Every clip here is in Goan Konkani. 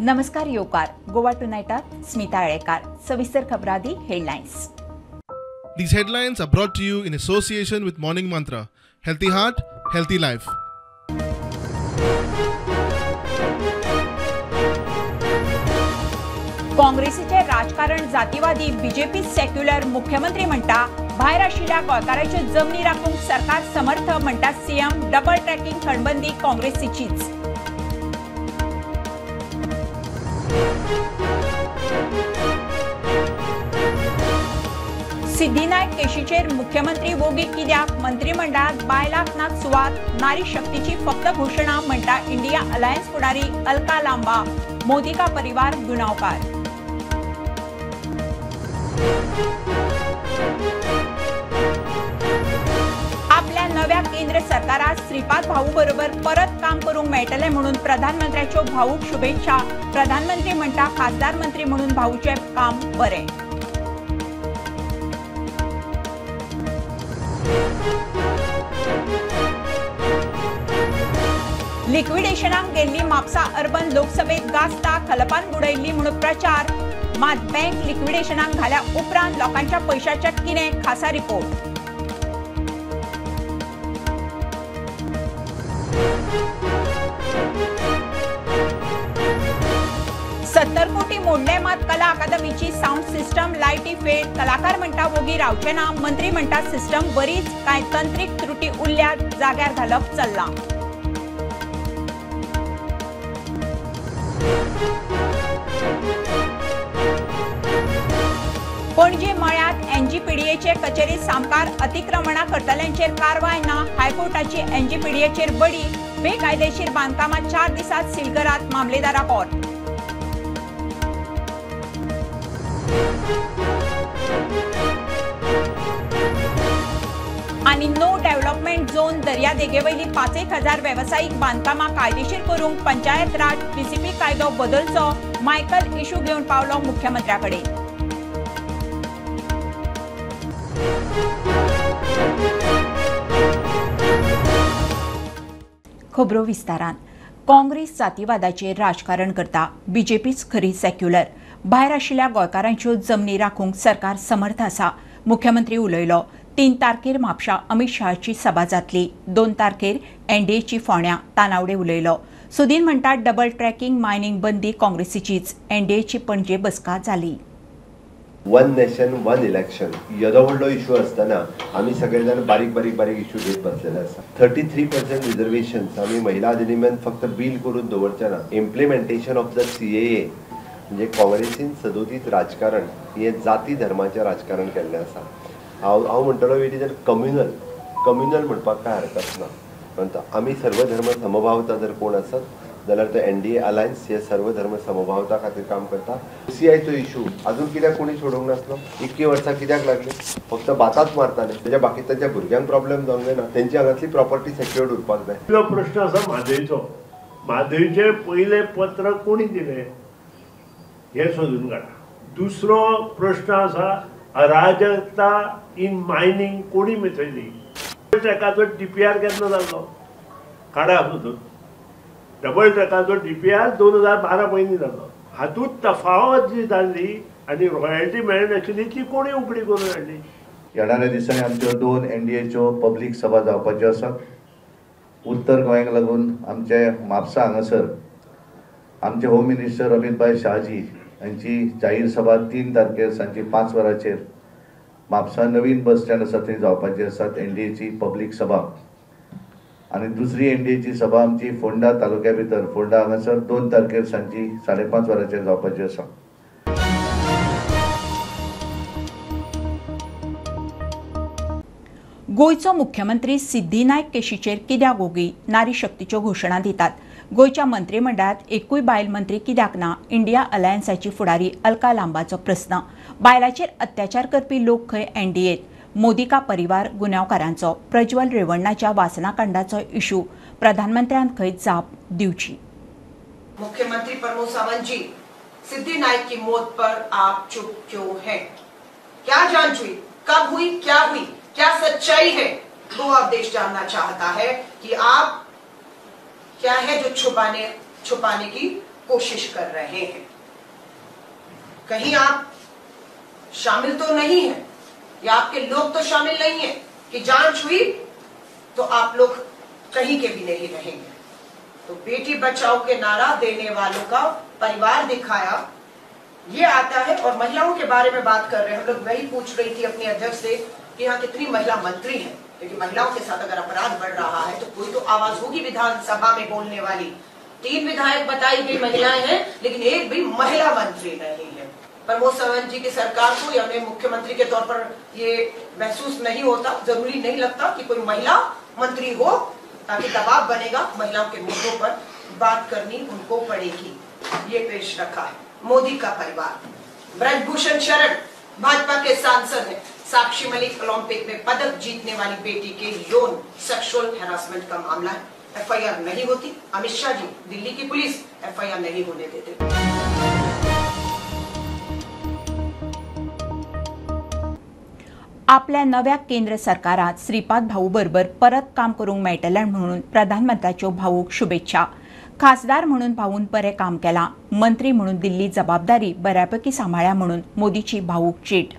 नमस्कार येवकार गोवा टुनायटात स्मिता आळेकार. सविस्तर खबरां दी headlines. These headlines are brought to you in association with Morning Mantra. Healthy heart, healthy life. काँग्रेसीचे राजकारण जातीवादी, बीजेपी सेक्युलर, मुख्यमंत्री म्हणटा भायर आशिल्ल्या गोंयकारांच्यो जमनी राखूंक सरकार समर्थ, म्हणटा सीएम. डबल ट्रॅकिंग खणबंदी काँग्रेसीचीच. सिद्धी नायक केशीचेर मुख्यमंत्री वोगी कित्याक? मंत्रिमंडळात बायलांक ना सुवात, नारी शक्तीची फक्त घोशणा, म्हणटा इंडिया अलायन्स फुडारी अलका लांबा. मोदी का परिवार गुन्यांवकार. आपल्या नव्या केंद्र सरकारात श्रीपाद भाऊ बरोबर परत काम करूंक मेळटलें म्हणून प्रधानमंत्र्याच्यो भाऊक शुभेच्छा. प्रधानमंत्री म्हणटा खासदार मंत्री म्हणून भाऊचें काम बरें. लिक्विडेशनाक गेल्ली म्हापसा अर्बन लोकसभेत गाजता, खलपान बुडयल्ली म्हणून प्रचार. मात बँक लिक्विडेशनाक घाल्या उपरांत लोकांच्या पयशाच्या कितें, खासा रिपोर्ट. $70 कोटी मोडले मात कला अकादमीची सावंड सिस्टम लायटी फेल. कलाकार म्हणटा वोगी रावचे ना, मंत्री म्हणटा सिस्टम बरीच, कांय तंत्रीक त्रुटी उरल्या, जाग्यार घालप चल्लां. पणजे मळ्यात एनजीपीडीएचे कचेरी सामकार अतिक्रमणा करतल्यांचेर कारवाय ना. हायकोर्टाची एनजीपीडीएचेर बडी. बेकायदेशीर बांदकामां 4 दिसांत सील करात, मामलेदारा कोर्ट. आनी नो डेव्हलपमेंट झोन दर्यादेगेवयली 5,000 वेवसायीक बांदकामां कायदेशीर करूंक पंचायत राज पीसीपी कायदो बदलचो, मायकल इशू घेवन पावलो मुख्यमंत्र्या कडेन. खबरो विस्तारान. काँग्रेस जातीवादाचेर राजकारण करता, बीजेपीच खरी सेक्युलर. भायर आशिल्ल्या गोंयकारांच्यो जमनी राखूंक सरकार समर्थ आसा, मुख्यमंत्री उलयलो. 3 तारखेर म्हापशा अमित शहाची सभा जातली, 2 तारखेर एनडीएची फोंड्या, तानावडे उलयलो. सुदीन म्हणटा डबल ट्रॅकिंग मायनिंग बंदी काँग्रेसीचीच. एनडीएची पणजे बसका जाली. वन नेशन वन इलेक्शन येदो व्हडलो इशू आसतना आमी सगळे जाण बारीक बारीक बारीक इशू घेत बसलेले आसा. 33% रिजर्वेशन्स आमी महिला अधिनियमान फक्त बील करून दवरचे ना, इम्प्लिमेंटेशन ऑफ the CAA म्हणजे काँग्रेसीन सदोदीत राजकारण हें जाती धर्माचें राजकारण केल्लें आसा. हांव म्हणटलो it is a communal, communal म्हणपाक कांय हरकत ना. म्हणटा आमी सर्वधर्म समभावता जर कोण आसत जाल्यार तो एनडीए अलायन्स हे सर्वधर्म समभावता खातीर काम करता. सीआयचो इशू अजून कित्याक कोणी सोडूंक नासलो, इतकी वर्सां कित्याक लागली, फक्त बाताच मारताले. तेज्या बाकी तांच्या भुरग्यांक प्रॉब्लेम जावंक जायना, तेंची हांगातली प्रॉपर्टी सेक्युर्ड उरपाक जाय. पयलो प्रश्न आसा म्हादयचो. म्हादयचें पयलें पत्र कोणी दिलें हें सोदून काडा. दुसरो प्रश्न आसा अराजकता इन मायनींग कोणी मिथयली, ट्रॅकाचो डीपीआर केन्ना जाल्लो काडा सोदून. डबल ट्रॅकाचो डीपीआर 2012 पयलीं जाल्लो. हातूंत तफावत जी जाल्ली आनी रॉयल्टी मेळनाशिल्ली ती कोणी उकडी करून हाडली. येणाऱ्या दिसांनी आमच्यो 2 एनडीएच्यो पब्लीक सभा जावपाच्यो आसात. उत्तर गोंयाक लागून आमचे म्हापसा हांगासर आमचे होम मिनिस्टर अमितभाई शहाजी हांची जाहीर सभा 3 तारखेर सांजची 5 वरांचेर म्हापसा नवीन बस स्टँड आसा थंय जावपाची आसात एनडीएची पब्लीक सभा. आनी दुसरी एनडीएची सभा आमची फोंडा तालुक्या भितर फोंडा हांगासर 2 तारखेर सांजची 5:30 वरांचेर जावपाची आसा. गोंयचो मुख्यमंत्री सिद्धी नायक केशीचेर कित्याक वोगी, नारी शक्तीच्यो घोशणा दितात. गोंयच्या मंत्रिमंडळात एकूय बायल मंत्री कित्याक ना, इंडिया अलायन्साची फुडारी अलका लांबाचो प्रस्न. बायलांचेर अत्याचार करपी लोक खंय एनडीएत, मोदी का परिवार गुन्यांवकारांचो. प्रज्वल रेवण्णाच्या वासनाकांडाचो इशू, प्रधानमंत्र्यान खंय जाप दिवची. मुख्यमंत्री प्रमोद सावंत जी, सिद्धी नाइक की मौत पर आप चुप क्यों हैं? क्या जांच हुई, कब हुई, क्या हुई, क्या सच्चाई है? गोवा देश जानना चाहता है कि आप क्या है जो छुपाने छुपाने की कोशिश कर रहे हैं। कहीं आप शामिल तो नहीं है या आपके लोग तो शामिल नहीं है कि जांच हुई तो आप लोग कहीं के भी नहीं रहेंगे। तो बेटी बचाओ के नारा देने वालों का परिवार दिखाया, ये आता है। और महिलाओं के बारे में बात कर रहे हैं हम लोग, वही पूछ रही थी अपने अध्यक्ष से कि यहाँ कितनी महिला मंत्री हैं, क्योंकि महिलाओं के साथ अगर अपराध बढ़ रहा है तो कोई तो आवाज होगी विधानसभा में बोलने वाली। 3 विधायक बताई गई महिलाएं हैं, लेकिन एक भी महिला मंत्री नहीं है। प्रमोद सावंत जी की सरकार को या उन्हें मुख्यमंत्री के तौर पर ये महसूस नहीं होता, जरूरी नहीं लगता कि कोई महिला मंत्री हो, ताकि दबाव बनेगा, महिलाओं के मुद्दों पर बात करनी उनको पड़ेगी। ये पेश रखा है मोदी का परिवार। ब्रजभूषण शरण भाजपा के सांसद हैं। साक्षी मलिक ओलंपिक में पदक जीतने वाली बेटी के यौन सेक्सुअल हैरासमेंट का मामला है, एफआईआर नहीं होती। अमित शाह जी, दिल्ली की पुलिस एफआईआर नहीं होने देते। आपल्या नव्या केंद्र सरकारात श्रीपाद भाऊ बरोबर परत काम करूंक मेळटलें म्हणून प्रधानमंत्र्याच्यो भाऊक शुभेच्छा। खासदार म्हणून भाऊन बरें काम केलां, मंत्री म्हणून दिल्ली जबाबदारी बऱ्यापैकी सांबाळ्या म्हणून मोदीची भाऊक चीट।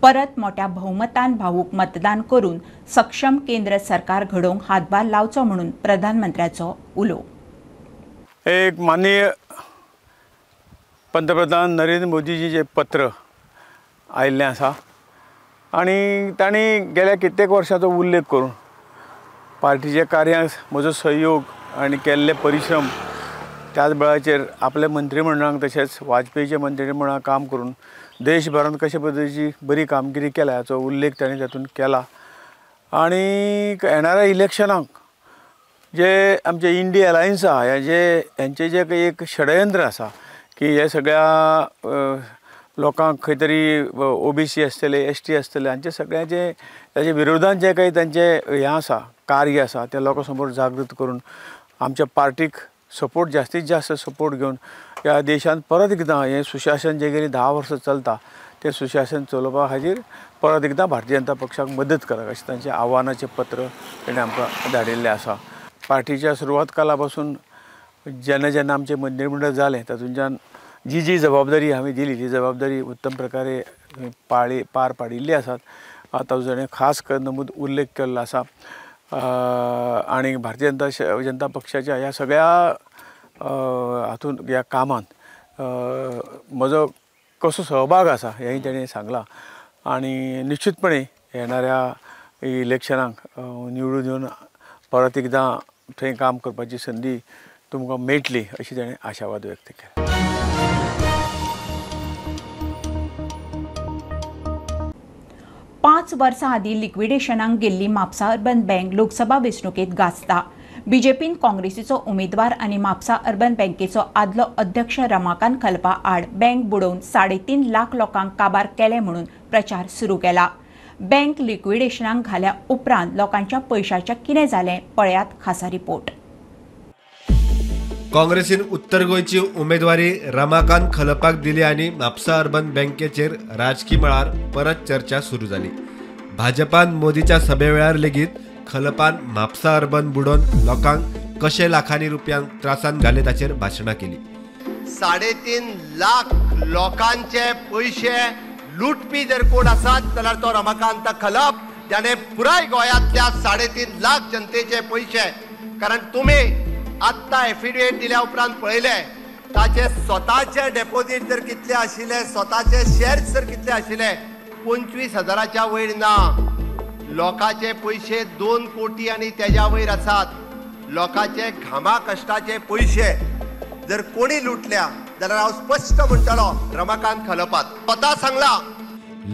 परत मोठ्या बहुमतान भाऊक मतदान करून सक्षम केंद्र सरकार घडोवंक हातभार लावचो म्हणून प्रधानमंत्र्याचो उलो। एक माननीय पंतप्रधान नरेंद्र मोदीजी जे पत्र आयिल्लें आसा आनी तांणी गेल्या कित्येक वर्सांचो उल्लेख करून पार्टीच्या कार्यांक म्हजो सहयोग आनी केल्ले परिश्रम, त्याच वेळाचेर आपल्या मंत्रीमंडळांक तशेंच वाजपेयीच्या मंत्रीमंडळाक काम करून देशभरांत कशे पद्दतीची बरी कामगिरी केल्या हाचो उल्लेख ताणें तातूंत केला। आनी येणाऱ्या इलेक्शनाक जे आमचे इंडिया अलायन्स आहा, हेजे हेंचें जें एक षडयंत्र आसा की हे सगळ्या लोकांक खंय तरी ओबीसी आसतले, एसटी आसतले, हांचे सगळ्यांचे ताजे विरोधान जे काही तांचें हें आसा, कार्य आसा, तें लोकां समोर जागृत करून आमच्या पार्टीक सपोर्ट, जास्तीत जास्त सपोर्ट घेवन ह्या देशांत परत एकदां हें सुशासन जें गेलीं 10 वर्सां चलता तें सुशासन चलोवपा खातीर परत एकदां भारतीय जनता पक्षाक मदत करात अशें तांचें आव्हानाचें पत्र ताणें आमकां धाडिल्लें आसा। पार्टीच्या सुरवात काला पासून जेन्ना जेन्ना आमचें मंत्रीमंडळ जालें तातूंतल्यान जी जी जबाबदारी हांवें दिली ती जबाबदारी उत्तम प्रकारे पाळी पार पाडिल्ली आसात, ताचो ताणें खास करून नमूद उल्लेख केल्लो आसा। आनी भारतीय जनता पक्षाच्या ह्या सगळ्या हातूंत ह्या कामांत म्हजो कसो सहभाग आसा हेंय ताणें सांगलां आनी निश्चितपणे येणाऱ्या इलेक्शनाक निवडून येवन परत एकदां थंय काम करपाची संदी तुमकां मेळटली अशी ताणें आशावाद व्यक्त केला। पांच वर्सां आदीं लिक्विडेशनाक गेल्ली म्हापसा अर्बन बँक लोकसभा वेंचणुकेंत गाजता। बीजेपीन काँग्रेसीचो उमेदवार आनी म्हापसा अर्बन बँकेचो आदलो अध्यक्ष रमाकांत खलपा आड बँक बुडोवन 3.5 लाख लोकांक काबार केले म्हणून प्रचार सुरू केला। बँक लिक्विडेशनाक घाल्या उपरांत लोकांच्या पयशाचें कितें जालें पळयात खासा रिपोर्ट। काँग्रेसीन उत्तर गोंयची उमेदवारी रमाकांत खलपाक दिली आनी म्हापसा अर्बन बँकेचेर राजकी मळार परत चर्चा सुरू जाली। भाजपान मोदीच्या सभे वेळार लेगीत खलपान म्हापसा अर्बन बुडोवन लोकांक कशे लाखांनी रुपयांक त्रासान घाले ताचेर भाशणां केली। 3.5 लाख लोकांचे पयशे लुटपी जर कोण आसात जाल्यार तो रमाकांत खलप, ज्याने पुराय गोंयांतल्या 3.5 लाख जनतेचे पयशे, कारण तुमी आत्ता एफिडेविट दिल्या उपरांत पळयले ताचे स्वताचे डेपोजीट जर कितले आशिल्ले, स्वताचे शेर्स जर कितले आशिल्ले, 25,000च्या वयर ना। लोकांचे पयशे 2 कोटी आनी तेज्या वयर आसात। लोकांचे घामा कश्टाचे पयशे जर कोणी लुटल्या जाल्यार हांव स्पश्ट म्हणटलो रमाकांत खलपात स्वता सांगला।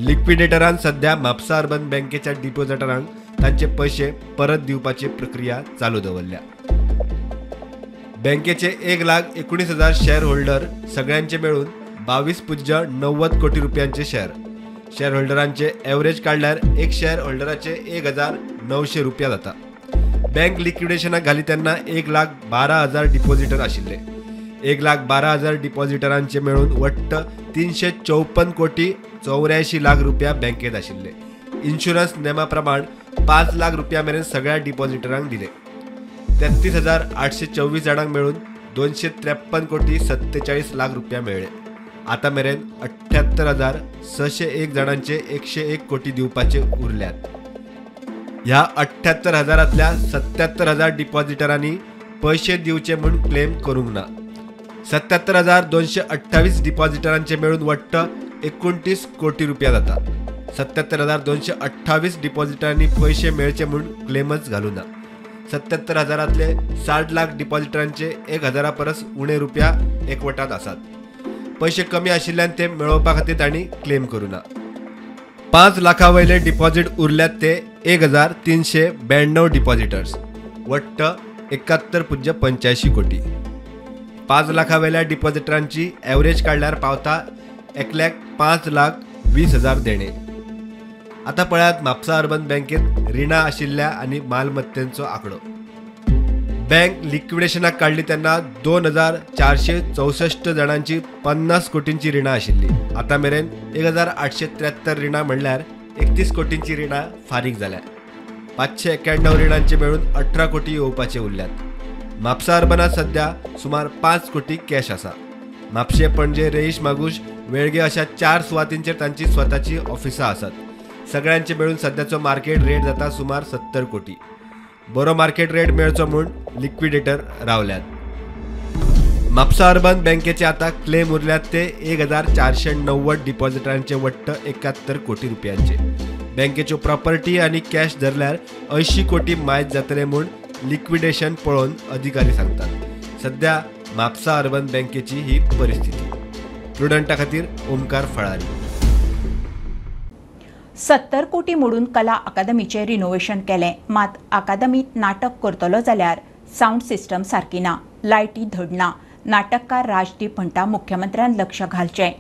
लिक्विडेटरान सध्या म्हापसा अर्बन बँकेच्या डिपॉझिटरांक तांचे पयशे परत दिवपाची प्रक्रिया चालू दवरल्या। बँकेचे 1,19,000 शेअर होल्डर सगळ्यांचे मेळून 22.90 कोटी रुपयांचे शेअर। शेअर होल्डरांचे एव्हरेज काढल्यार एक शेअर होल्डराचे 1,900 रुपया जाता। बँक लिक्विडेशनाक घाली तेन्ना 1,12,000 डिपॉझिटर आशिल्ले। 1,12,000 डिपॉझिटरांचे मेळून वट्ट 354 कोटी 84 लाख रुपया बँकेत आशिल्ले। इन्शुरन्स नेमा प्रमाण 5 लाख रुपया मेरेन सगळ्या डिपॉझिटरांक दिले। 33,824 जाणांक मेळून 253 कोटी 47 लाख रुपया मेळ्ळे. आतां मेरेन 78,601 जाणांचे 101 कोटी दिवपाचे उरल्यात. ह्या 78,000तल्या 77,000 डिपॉझिटरांनी पयशे दिवचे म्हूण क्लेम करूंक ना. 77,228 डिपॉझिटरांचे मेळून वट्ट 29 कोटी रुपया जाता. 77,228 डिपॉझिटरांनी पयशे मेळचे म्हूण क्लेमच घालूं ना. 77,000तले 60 लाख डिपॉझिटरांचे 1,000 परस उणे रुपया एकवटात आसात. पयशे कमी आशिल्ल्यान ते मेळोवपा खातीर तांणी क्लेम करूं ना. 5 लाखा वयले डिपॉझिट उरल्यात ते 1,392 डिपॉझिटर्स, वट्ट 71.85 कोटी. 5 लाखा वयल्या डिपॉझिटरांची एवरेज काडल्यार पावता एकल्याक 5,20,000 देणे. आतां पळयात म्हापसा अर्बन बँकेत रिणां आशिल्ल्या आनी मालमत्तेंचो आंकडो. बँक लिक्विडेशनाक काडली तेन्ना 2,464 जाणांची 50 कोटींची रिणां आशिल्ली. आतां मेरेन 1,873 रिणां म्हणल्यार 31 कोटींची रिणां फारीक जाल्या. 591 रिणांचे मेळून 18 कोटी येवपाचे उरल्यात. म्हापसा अर्बनात सध्या सुमार 5 कोटी कॅश आसा. म्हापशें, पणजे, रेईश मागूश, वेळगे अशा 4 सुवातींचेर तांची स्वताची ऑफिसां आसात. सगळ्यांचे मेळून सध्याचो मार्केट रेट जाता सुमार 70 कोटी. बरो मार्केट रेट मेळचो म्हूण लिक्विडेटर रावल्यात. म्हापसा अर्बन बँकेचे आता क्लेम उरल्यात ते 1,490 डिपॉझिटरांचे वट्ट 71 कोटी रुपयांचे. बँकेच्यो प्रॉपर्टी आनी कॅश धरल्यार 80 कोटी मायज जातले म्हूण लिक्विडेशन पळोवन अधिकारी सांगतात. सध्या म्हापसा अर्बन बँकेची ही परिस्थिती. प्रुडंटा खातीर ओमकार फळारी. 70 कोटी मोडून कला अकादमीचें रिनोव्हेशन केलें, मात अकादमीत नाटक करतलो जाल्यार सावंड सिस्टम सारकी ना, लायटी धड ना. नाटककार राजदीप म्हणटा मुख्यमंत्र्यान लक्ष घालचें,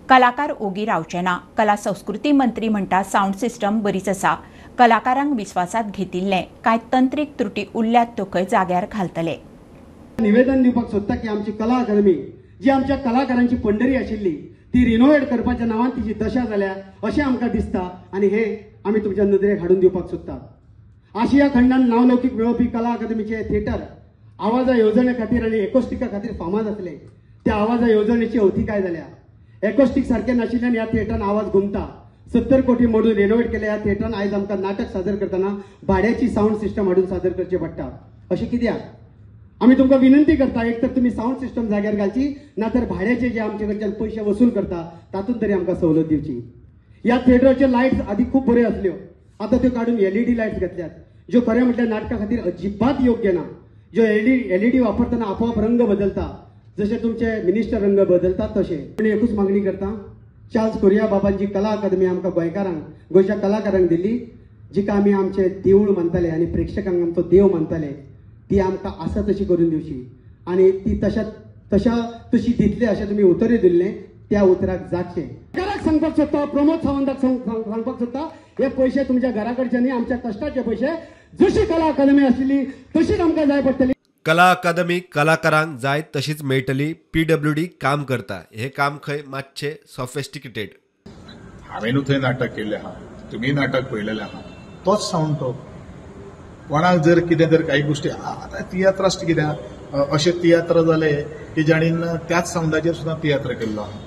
कलाकार ओगी रावचे ना. कला संस्कृती मंत्री म्हणटा सावंड सिस्टम बरीच आसा, कलाकारांक विस्वासात घेतिल्लें, कांय तंत्रीक त्रुटी उरल्यात त्यो खंय जाग्यार घालतले. निवेदन दिवपाक सोदता की आमची कला अकादमी जी आमच्या कलाकारांची पंढरी आशिल्ली ती रिनोव्हेट करपाच्या नांवान तिची दशा जाल्या अशें आमकां दिसता आनी हे आमी तुमच्या नदरेक हाडून दिवपाक सोदता. आशिया खंडान नांवलौकीक मेळोवपी कला अकादमीचे थिएटर आवाजा येवजणे खातीर आनी एकोस्टिका खातीर फामाद आसले. त्या आवाजा येवजणेची अवतिकाय जाल्या. एकोस्टीक सारकें नाशिल्ल्यान ह्या थिएटरान आवाज घुमता. 70 कोटी मोडून रिनोव्हेट केल्या ह्या थिएटरान आयज आमकां नाटक सादर करतना भाड्याची सावंड सिस्टम हाडून सादर करचें पडटा. अशें कित्याक? आमी तुमकां विनंती करता, एक तर तुमी सावंड सिस्टम जाग्यार घालची, ना तर भाड्याचे जे आमचे कडच्यान पयशे वसूल करता तातूंत तरी आमकां सवलत दिवची. ह्या थिएटराच्यो लायट्स आदी खूब बऱ्यो आसल्यो, आतां त्यो काडून एलईडी लायट्स घातल्यात, ज्यो खरें म्हटल्यार नाटका खातीर अजिबात योग्य ना. ज्यो एलईडी वापरतना आपोआप रंग बदलता, जशे तुमचे मिनिस्टर रंग बदलतात तशे. पूण एकूच मागणी करता, चार्ल्स कोरिया बाबांची कला अकादमी आमकां गोंयकारांक, गोंयच्या कलाकारांक दिल्ली, जिका आमी आमचें देवूळ मानताले आनी प्रेक्षकांक आमचो देव मानताले, ती आमकां आसा तशी करून दिवची आनी ती तशा तशा तशी दितले अशें तुमी उतरूय दिल्लें, त्या उतराक जागचें. घराक सांगपाक सोदता, प्रमोद सावंताक सांगपाक सोदता, हे पयशे तुमच्या घरा कडचे न्ही, आमच्या कश्टाचे पयशे. जशी कला अकादमी आशिल्ली तशीच आमकां जाय पडटली. कला अकादमी कलाकारांक जाय तशीच मेळटली. पीडब्ल्यूडी काम करता, हे काम खंय मातशें सॉफिस्टिकेटेड. हांवेनूय थंय नाटक केल्लें आहा, तुमी नाटक पळयलेलें आहा, तोच सावंड तो. कोणाक जर कितें जर काही गोष्टी आतां तियात्रास्ट कितें अशे तियात्र जाले की जाणीन त्याच सावंडाचेर सुद्दां तियात्र केल्लो आहा.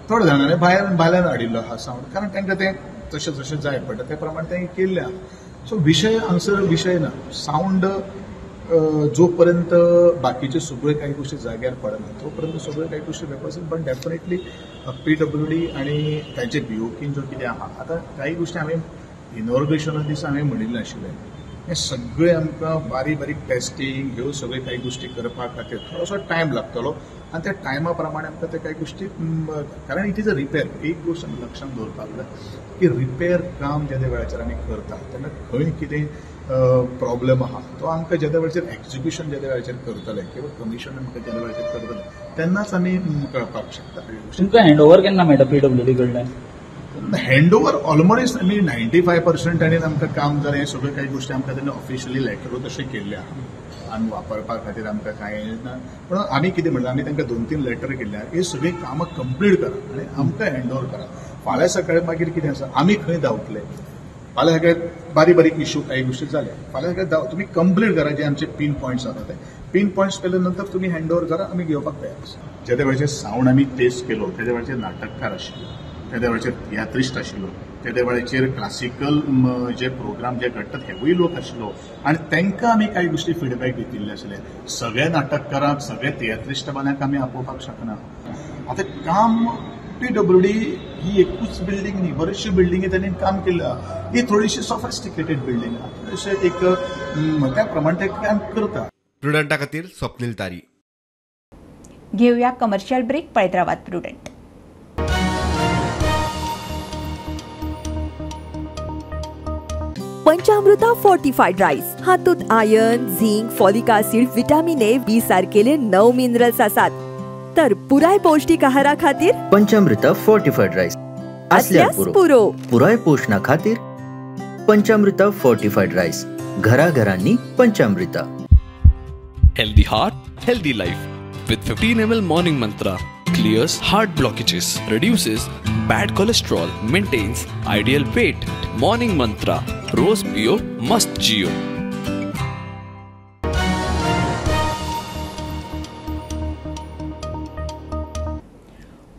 थोड्या जाणांनी भायर भायल्यान हाडिल्लो आहा सावंड, कारण तांकां तें तशें जशें जाय पडटा ते प्रमाणे तें केल्लें आहा. सो विशय हांगसर विशय ना. सावंड जो पर्यंत बाकीचे सगळे काही गोष्टी जाग्यार पडना तो पर्यंत सगळे काही गोष्टी वेवस्थीत. पण डेफिनेटली पीडब्ल्यूडी आनी तांचे बीओकीन जो कितें आहा, आतां काही गोष्टी हांवें इनॉग्रेशना दिसा हांवें म्हणिल्लें आशिल्लें, हें सगळें आमकां बारीक बारीक टेस्टींग ह्यो सगळ्यो काही गोष्टी करपा खातीर थोडोसो टायम लागतलो आनी त्या टायमा प्रमाणे आमकां ते काही गोष्टी, कारण it is a repair. एक गोश्ट आमी लक्षांत दवरपाक जाय की रिपेर काम जेन्ना वेळाचेर आमी करता तेन्ना खंय कितें प्रॉब्लम आहा तो आमकां जेन्ना वेळाचेर एक्जिक्युशन जेन्ना वेळाचेर करतले किंवा कमिशन आमकां जेन्ना वेळाचेर करतले तेन्नाच आमी कळपाक शकता. तुमकां हँड ओवर केन्ना मेळटा पीडब्ल्यूडी कडल्यान? हँड ओवर ऑलमोस्ट आमी 95% आनी आमकां काम जालें. हें सगळ्यो काही गोश्टी आमकां तेन्ना ऑफिशियली लेटरूय तशें केल्लें आहा आमी वापरपा खातीर आमकां कांय ना. पूण आमी कितें म्हणलां, आमी तांकां 2-3 लेटर केल्ले आहा, ही सगळीं कामां कंप्लीट करा आनी आमकां हँड ओवर करा. फाल्यां सकाळीं मागीर कितें आसा, आमी खंय धांवतले, फाल्यां सकाळीं बारीक बारीक इश्यू काही गोश्टी जाल्या, फाल्यां सकाळीं तुमी कंप्लीट करा जे आमचे पीन पॉयंट्स आसा ते पिन पॉयंट्स केले नंतर तुमी हँड ओवर करा, आमी घेवपाक तयार आसा. जेदे वेळाचेर सावंड आमी टेस्ट केलो तेदे वेळाचेर नाटककार आशिल्लो, तेदे वेळाचेर तियात्रिस्ट आशिल्लो, तेदे वेळाचेर क्लासिकल जे प्रोग्राम जे घडटात हेवूय लोक आशिल्लो आनी तांकां आमी कांय गोश्टी फिडबॅक घेतिल्ले आशिल्ले. सगळ्या नाटककारांक, सगळ्या तियात्रिस्ट बाल्यांक आमी आपोवपाक शकना. आतां काम पीडब्ल्यूडी ही एकूच बिल्डींग न्ही, बरेचशे बिल्डिंगी तांणी काम केल्लें आहा. ही थोडीशी सॉफिस्टिकेटेड बिल्डींग आहा, थोडेशे एक त्या प्रमाणे ते काम करता. प्रुडंटा खातीर स्वप्नील तारी. घेऊया कमर्शियल ब्रेक. पळयत रावात प्रुडंट. पंचामृता फोर्टिफाईड राईस हातूंत iron, zinc, folic acid, vitamin A, B सारकेले 9 मिनरल्स आसात. तर पुराय पौष्टिक आहारा खातीर पंचामृता फोर्टिफाईड राईस असल्यास पुरो. पुराय पोषणा खातीर पंचामृता फोर्टिफाईड राईस, घराघरांनी Panchamrita. Healthy heart, healthy life with 15 ml Morning Mantra clears heart blockages, reduces bad cholesterol, maintains ideal weight. Morning Mantra, रोज पियो मस्त जियो.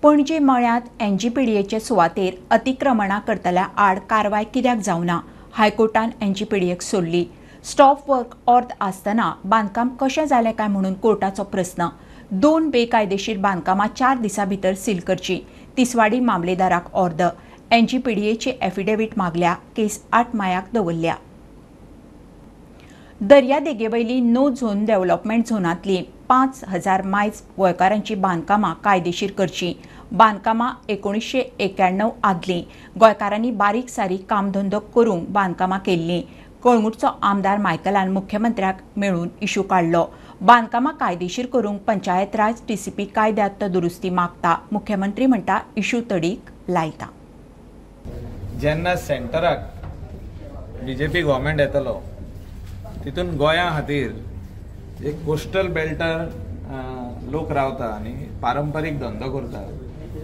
पणजे मळ्यांत एनजीपीडीएचे सुवातेर अतिक्रमणां करतल्या आड कारवाय कित्याक जावना? हायकोर्टान एनजीपीडीएक सोडली. स्टॉप वर्क ऑर्द आसतना बांदकाम कशें जालें काय म्हणून कोर्टाचो प्रस्न. 2 बेकायदेशीर बांदकामां 4 दिसां भितर सील करची, तिसवाडी मामलेदाराक ऑर्द. एनजीपीडीएची एफिडेवीट मागल्या. केस 8 मायाक दवरल्या. दर्यादेगेवयली नो झोन डेव्हलपमेंट झोनांतली 5000 मायज गोंयकारांची बांदकामां कायदेशीर करची. बांदकामां 1991 आदलीं. गोंयकारांनी बारीक सारीक कामधंदो करूंक बांदकामां केल्लीं. कळंगूटचो आमदार मायकलान मुख्यमंत्र्याक मेळून इशू काडलो. बांदकामां कायदेशीर करूंक पंचायत राज टीसीपी कायद्यांत तो दुरुस्ती मागता. मुख्यमंत्री म्हणटा इशू तडीक लायता. जेन्ना सेंटराक बीजेपी गव्हर्मेंट येतलो तितून गोंया खातीर एक कोस्टल बेल्टार लोक रावता आनी पारंपारीक धंदो करता.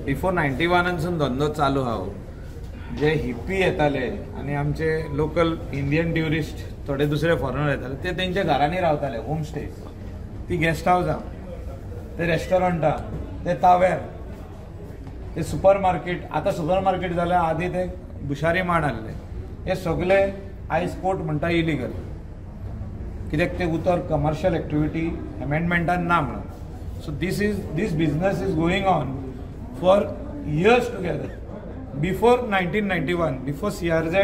बिफोर 91 धंदो चालू आहा. जे हिप्पी येताले आनी आमचे लोकल इंडियन ट्युरिस्ट थोडे दुसरे फॉरेनर येताले ते तेंच्या घरांनी रावताले. होम स्टे, ती गेस्ट हावसां, ते रेस्टॉरंटां, ते ताव्यार, ते सुपर मार्केट. आतां सुपर मार्केट जाल्यार आदी ते बुशारी माण आहले. हे सगळे आयज कोर्ट म्हणटा इलिगल, कित्याक ते उतर कमर्शियल एक्टिविटी अमेंडमेंटान ना म्हणून. So this business is going on for years together. Before 1991, before CRZ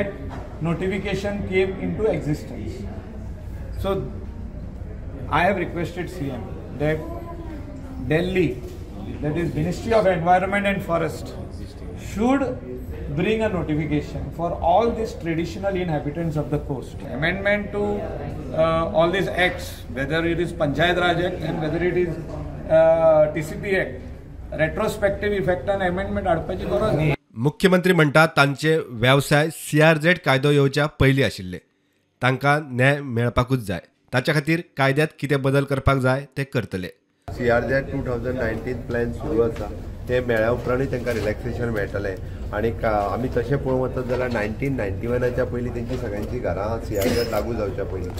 notification came into existence. So I have requested CM that Delhi, that is Ministry of Environment and Forest, should bring a notification for all these traditional inhabitants of the coast. Amendment to all these acts, whether it is Panchayat Raj Act and whether it is TCP Act, retrospective effect and amendment हाडपाची गरज ना. मुख्यमंत्री म्हणटात तांचे वेवसाय सीआरझेड कायदो येवच्या पयलीं आशिल्ले, तांकां न्याय मेळपाकूच जाय. ताच्या खातीर कायद्यांत कितें बदल करपाक जाय ते करतले. सीआरझेड 2019 प्लॅन सुरू आसा, ते मेळ्ळ्या उपरांतूय तांकां रिलॅक्सेशन मेळटलें. आनी आमी तशें पळोवंक वचत जाल्यार 1991च्या पयलीं तेंची सगळ्यांची घरां सीआरझेड लागू जावच्या पयलीं,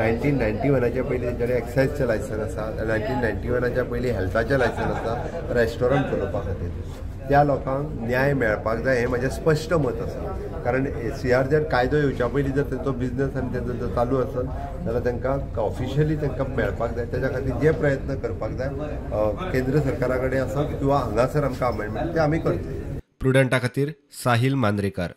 1991च्या पयलीं तेंच्या कडेन एक्सायजचें लायसन आसा, 1991च्या पयलीं हेल्थाचें लायसन आसा रेस्टॉरंट चलोवपा खातीर. त्या लोकांक न्याय मेळपाक जाय हें म्हाजें स्पश्ट मत आसा. कारण सीआरझेड कायदो येवच्या पयलीं जर तेंचो बिजनस आनी तेंचो जर चालू आसत जाल्यार तांकां ऑफिशियली तांकां मेळपाक जाय. तेज्या खातीर जे प्रयत्न करपाक जाय केंद्र सरकारा कडेन आसत किंवा हांगासर आमकां अमेंडमेंट ते आमी करतले. प्रुडंटा खातीर साहिल मांद्रेकार.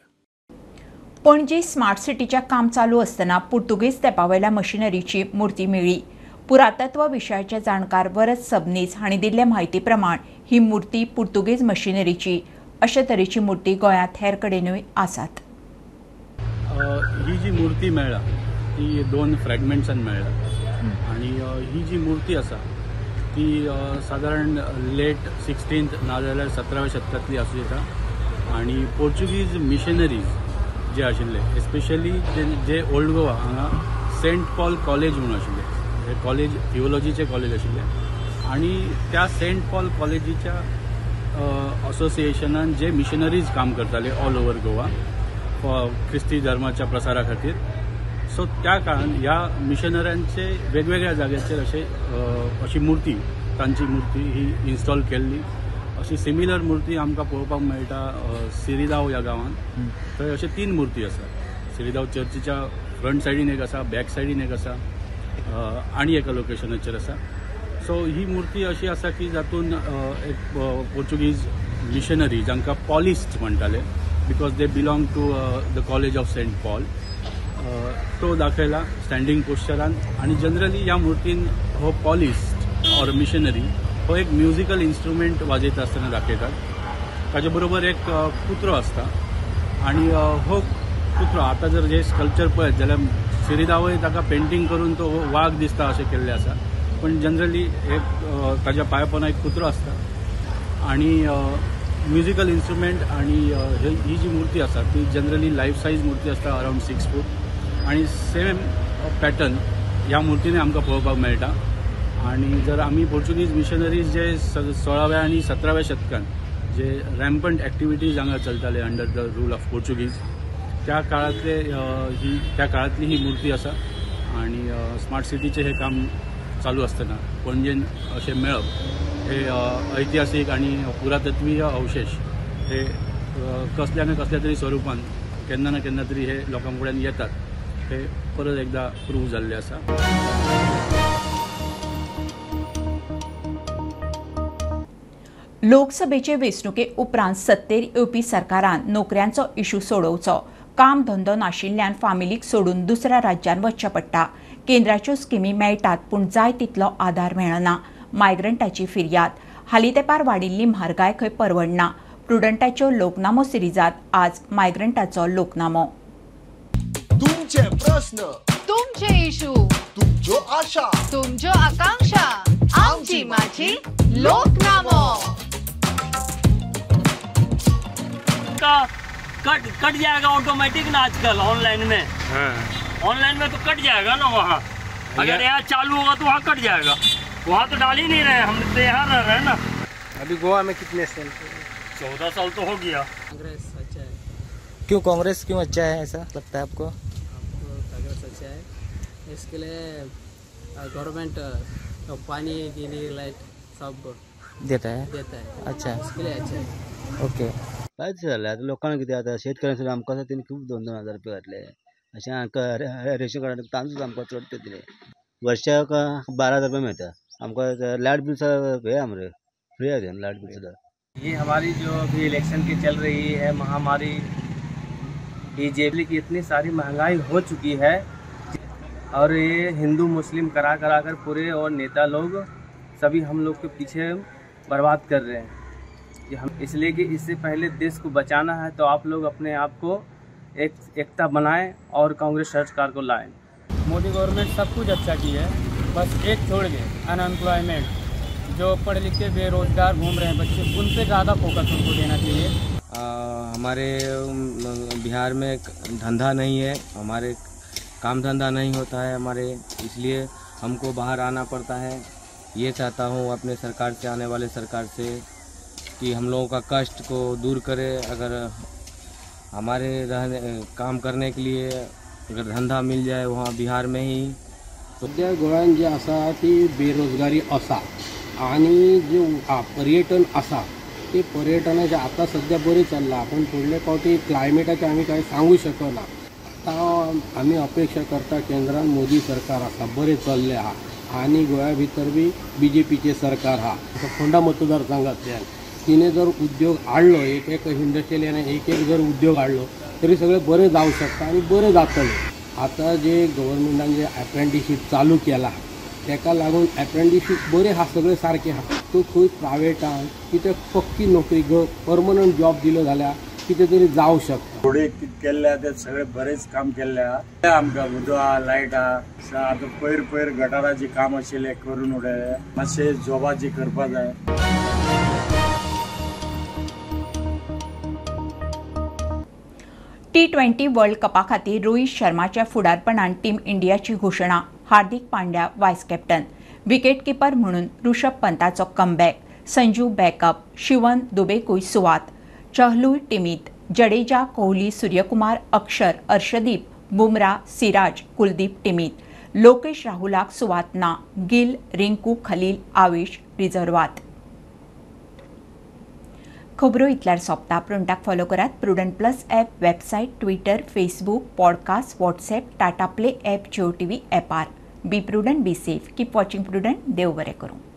पणजी स्मार्ट सिटीचें काम चालू आसतना पुर्तुगेज तेंपावयल्या मशिनरीची मूर्ती मेळ्ळी. पुरातत्व विशयाचे जाणकार वरद सबनीस हांणी दिल्ले म्हायती प्रमाण ही मूर्ती पुर्तुगेज मशिनरीची. अशे तरेची मूर्ती गोंयांत हेर कडेनूय आसात. ही जी मूर्ती मेळ्ळा ती 2 फ्रॅगमेंट्सान मेळ्ळा आनी ही जी मूर्ती आसा ती सादारण लेट 16th नाजाल्यार 17व्या शतकांतली आसूं येता. आनी पोर्चुगीज मिशनरीज जे आशिल्ले, एस्पेशली जे ओल्ड गोवा हांगा सेंट पॉल कॉलेज म्हणून आशिल्ले, हे कॉलेज थिओलॉजीचे कॉलेज आशिल्ले आनी त्या सेंट पॉल कॉलेजीच्या असोसिएशनान जे मिशनरीज काम करताले ऑल ओवर गोवा क्रिस्ती धर्माच्या प्रसारा खातीर, सो त्या काळान ह्या मिशनऱ्यांचे वेगवेगळ्या जाग्याचेर अशे अशी मूर्ती, तांची मूर्ती ही इन्स्टॉल केल्ली. अशी सिमिलर मूर्ती आमकां पळोवपाक मेळटा सिरिदाव ह्या गांवांत. थंय अशे 3 मूर्ती आसात. सिरिदाव चर्चीच्या फ्रंट सायडीन एक आसा, बॅक सायडीन एक आसा आनी एका लोकेशनाचेर आसा. सो ही मूर्ती अशी आसा की जातून एक पोर्चुगीज मिशनरी जांकां पॉलिस्ट म्हणटाले, because they belong to the college of Saint Paul, तो दाखयला स्टँडींग पोस्चरान. आनी जनरली ह्या मूर्तीन हो पॉलिस्ट ऑर मिशनरी हो एक म्युजिकल इन्स्ट्रुमेंट वाजयता आसतना दाखयतात. ताजे बरोबर एक कुत्रो आसता आनी हो कुत्रो आतां जर जे स्कल्पचर पळयत जाल्यार सिरिदावय ताका पेंटींग करून तो वाग दिसता अशें केल्लें आसा, पण जनरली एक ताज्या पांयापोना एक कुत्रो आसता आनी म्युजिकल इन्स्ट्रुमेंट. आनी ही जी मूर्ती आसा ती जनरली लायफ सायज मूर्ती आसता, अरावंड 6 फूट, आनी सेम पॅटर्न ह्या मूर्तीने आमकां पळोवपाक मेळटा. आनी जर आमी पोर्चुगीज मिशनरीज जे 16व्या आनी 17व्या शतकान जे रॅम्पंट एक्टिविटीज हांगा चलताले under the rule of Portuguese, त्या काळांतले ही त्या काळांतली ही मूर्ती आसा. आनी स्मार्ट सिटीचें हें काम चालू आसतना पणजेन अशें मेळप हे ऐतिहासीक आनी पुरातत्वीय अवशेश हे कसल्या ना कसल्या तरी स्वरुपान केन्ना ना केन्ना तरी हे लोकां फुड्यान येतात, हे परत एकदा प्रूव जाल्लें आसा. लोकसभेचे वेंचणुके उपरांत सत्तेर येवपी सरकारान नोकऱ्यांचो इशू सोडोवचो. काम धंदो नाशिल्ल्यान फामिलीक सोडून दुसऱ्या राज्यांत वचचें पडटा. केंद्राच्यो स्किमी मेळटात पूण जाय तितलो आदार मेळना. मायग्रंटाची फिर्याद. हालीं तेंपार वाडिल्ली म्हारगाय खंय परवडना. प्रुडंटाच्यो लोकनामो सिरिजांत आज मायग्रंटाचो लोकनामो. तुमचे प्रश्न, तुमचे इशू, तुमच्यो आशा, तुमच्यो आकांक्षा, आमची माझी लोकनामो. का कट जाएगा ऑटोमेटिक ना आजकल ऑनलाइन में। ऑनलाइन में तो कट जाएगा ना वहाँ, अगर यहाँ चालू होगा तो वहाँ कट जाएगा। वहाँ तो डाल ही नहीं रहे, हम तो यहाँ रह रहे हैं ना। अभी गोवा में कितने साल? 14 साल तो हो गया। कांग्रेस अच्छा है। क्यों कांग्रेस क्यों अच्छा है ऐसा लगता है आपको? आपको कांग्रेस अच्छा है, इसके लिए गवर्नमेंट पानी के लिए लाइट सब देता है, देता है। अच्छा, इसके लिए अच्छा है। ओके. कांयच जालें आतां लोकांक कितें जाता, शेतकऱ्यांक आमकां तेणी खूब 2-2 हजार रुपया घातले. अशें आमकां रेशन कार्डार तांदूळ आमकां चड ते दिले. वर्षाक 12 हजार रुपया मेळटा आमकां. लायट बिल सुद्दां हे आमरे फ्री आसा लायट बिल सुद्दां. ये हमारी जो अभी इलेक्शन की चल रही है महामारी, बीजेपी की इतनी सारी महंगाई हो चुकी है और ये हिंदू मुस्लिम करा करा कर पूरे और नेता लोग सभी हम लोग के पीछे बर्बाद कर रहे हैं। ये हम इसलिए कि इससे पहले देश को बचाना है तो आप लोग अपने आप को एक एकता बनाएं और कांग्रेस सरकार को लाएं। मोदी गवर्नमेंट सब कुछ अच्छा की है, बस एक छोड़ के अनएम्प्लॉयमेंट, जो पढ़ लिख के बेरोजगार घूम रहे हैं बच्चे, उन पे ज़्यादा फोकस उनको देना चाहिए। हमारे बिहार में धंधा नहीं है, हमारे काम धंधा नहीं होता है हमारे, इसलिए हमको बाहर आना पड़ता है। ये चाहता हूँ अपने सरकार से, आने वाले सरकार से, कि हम लोगों का कष्ट को दूर करे। अगर हमारे रहने काम करने के लिए अगर धंधा मिल जाए वहाँ बिहार में ही। सद्या गोंयांत जी आसा ती बेरोजगारी आसा आनी जे पर्यटन आसा ते पर्यटनाचें आतां सद्या बरें चल्लां, पूण फुडले फावटी क्लायमेटाचें आमी कांय सांगू शकना. आतां आमी अपेक्षा करता केंद्रान मोदी सरकार आसा, बरें चल्लें आहा आनी गोंया भितर बी बीजेपीचें सरकार आहा. फोंडा मतदारसंघांतल्यान तिणें जर उद्योग हाडलो, एक एक इंडस्ट्रियल एक एक जर उद्योग हाडलो तरी सगळें बरें जावंक शकता आनी बरें जातलें. आतां जे गव्हर्मेंटान जे एप्रेंटिशीप चालू केलां तेका लागून एप्रेंटिशीप बरें आहा, सगळें सारकें आहा. तूं खंय प्रायवेटान कितें पक्की नोकरी परमनंट जॉब दिलो जाल्यार कितें तरी जावंक शकता. थोडे कितें केल्ले आहा ते सगळें बरेंच काम केल्लें आहा. आमकां उदक आहा, लायट आहा. आतां पयर पयर गटाराचें काम आशिल्लें करून उडयलें. मातशें जॉबाचें करपा जाय. T20 world कपा खातीर रोहित शर्माच्या फुडारपणान टीम इंडियाची घोशणा. Hardik Pandya vice captain, wicket keeper म्हणून ऋषभ पंताचो कमबॅक, संजू बॅकअप, शिवन दुबेकूय सुवात, चहलूय टिमीत, जडेजा, कोहली, सूर्यकुमार, अक्षर, अर्शदीप बुमरा, सिराज, कुलदीप टिमीत. लोकेश राहुलाक सुवात ना. गिल, रिंकू, खलील, आवेश रिझर्वात. खबरो इतल्यार सोंपता. प्रुडंटाक फॉलो करात Prudent plus app, website, Twitter, Facebook, podcast, WhatsApp, Tata Play app, Jio TV ॲपार. Be prudent, be safe, keep watching Prudent. देव बरें करूं.